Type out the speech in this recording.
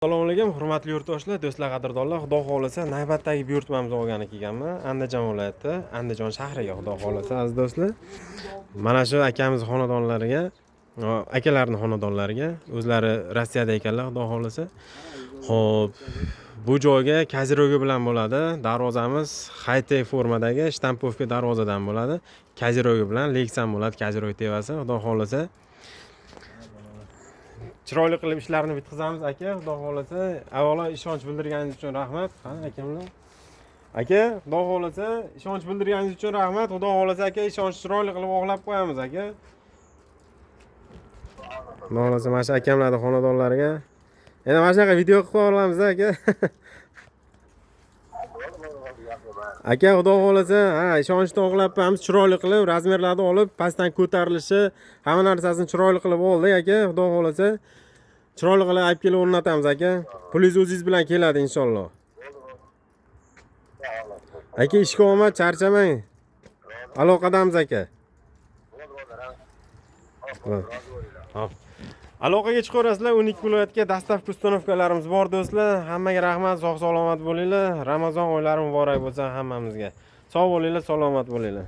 Assalomu alaykum, hurmatli yurtdoshlar, do'stlar, qadrdonlar. Xudo xohlasa, navbatdagi buyurtmamizni olgani kelganman. Andijon viloyati, Andijon shahriga, Xudo xohlasa, aziz do'stlar. Mana shu akamiz xonadonlariga, akalarning xonadonlariga, o'zlari Rossiyada ekanlar, Xudo xohlasa. Xo'p, bu joyga козырёк i bilan bo'ladi. Darvozamiz high-tech formadagi штамповка darvozadan bo'ladi. Козырёк i bilan Lexan bo'ladi, козырёк tevasi, Xudo xohlasa. Chiroyli qilib ishlarni bitkazamiz, aka, Xudo xohlasa. Avvalo ishonch bildirganingiz uchun rahmat. Qani akamlar? Aka, Xudo xohlasa, ishonch bildirganingiz uchun rahmat. Xudo xohlasa, aka, ishonch chiroyli qilib oqlab qo'yamiz, aka. Xudo xohlasa, mana shu akamlarni xonadonlariga endi mana shunaqa video qilib qo'ya olamiz, aka. Aka, Xudo xohlasa, ha, ishonchni oqlab qo'yamiz, chiroyli qilib, размер larni olib, pastdan ko'tarilishi, hamma narsasini chiroyli qilib oldik, aka, Xudo xohlasa. Chiroyli qilib olib kelib o'rnatamiz, aka. Pulingiz o'zingiz bilan keladi inshaalloh. Aka, ishga omad, charchamang. Aloqadamiz, aka. Hop. Aloqaga chiqaverasizlar, 12 viloyatga доставка, установка larimiz bor, do'stlar. Hammaga rahmat, sog' salomat bo'linglar. Ramazon oylari muborak bo'lsin hammamizga. Sog' bo'linglar, salomat bo'linglar.